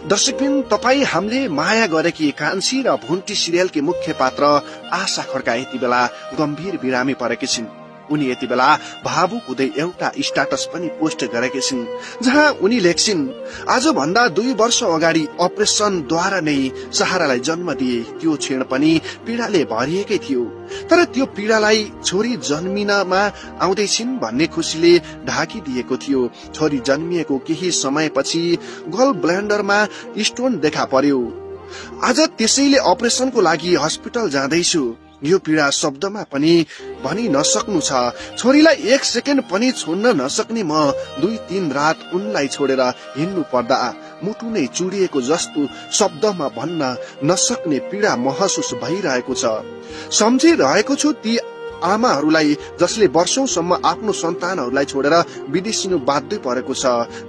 दर्शकबिन तपाई हामीले माया गरेकी कान्छी र भुन्टी सिरियलकी मुख्य पात्र आशा खड्का यति बेला गम्भीर बिरामी परेकी छिन्। उनी यति बेला भावुक हुँदै एउटा स्ट्याटस पनि पोस्ट गरेकी छिन्, जहाँ उनी लेख्छिन्, आज भन्दा 2 वर्ष अगाडि अपरेसनद्वारा नै सहारालाई जन्म दिए। त्यो क्षण पनि पीडाले भरिएकै थियो, तर त्यो पीडालाई छोरी जन्मिनमा आउँदैछिन् भन्ने खुसीले ढाकिदिएको थियो। छोरी जन्मिएको केही समयपछि गल ब्ल्यान्डरमा स्टोन देखा पर्यो। आज त्यसैले अपरेसनको लागि हस्पिटल जाँदैछु। यो पीडा शब्दमा पनि भनि नसक्नु छ। छोरीलाई 1 सेकेन्ड पनि छोड्न नसक्ने म 2-3 रात उनलाई छोडेर हिँड्नु पर्दा मुटु नै चुडिएको जस्तो शब्दमा भन्न नसक्ने पीडा महसुस भइरहेको छ। सम्झिरहेको छु ती आमाहरूलाई जसले वर्षौंसम्म आफ्नो सन्तानहरूलाई छोडेर विदेशिनु बाध्य परेको छ।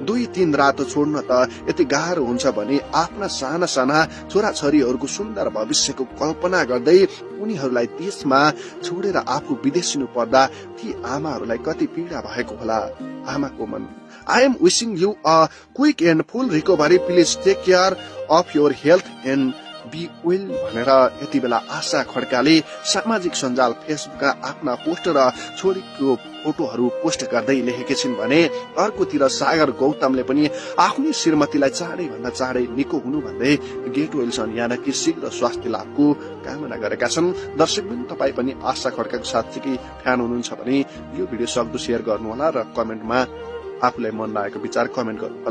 2-3 रात छोड्न त यति गाह्रो हुन्छ भने आफ्ना साना साना छोराछोरीहरूको सुन्दर भविष्यको कल्पना गर्दै उनीहरूलाई देशमा छोडेर आफू विदेशिनु पर्दा ती आमाहरूलाई कति पीडा भएको होला। आमाको मन। I am wishing you a quick and full recovery. Please take care of your health and be well भनेर यति बेला आशा खड्काले सामाजिक सञ्जाल फेसबुकमा आफ्ना पोस्ट र छोरीको फोटोहरू पोस्ट गर्दै लेखेकी छिन् भने अर्कोतिर सागर गौतमले पनि आफ्नै श्रीमतीलाई चाँडै भन्दा चाँडै निको हुनु भन्दै गेट वेलसन यानि शीघ्र स्वास्थ्य लाभको कामना गरेका छन्। दर्शकबिन तपाई पनि आशा खड्काको साँच्चै फ्यान हुनुहुन्छ भने यो भिडियो सक्दो शेयर गर्नुहोला र कमेन्टमा आफूलाई मन लागेको विचार कमेन्ट गर्नुहोला।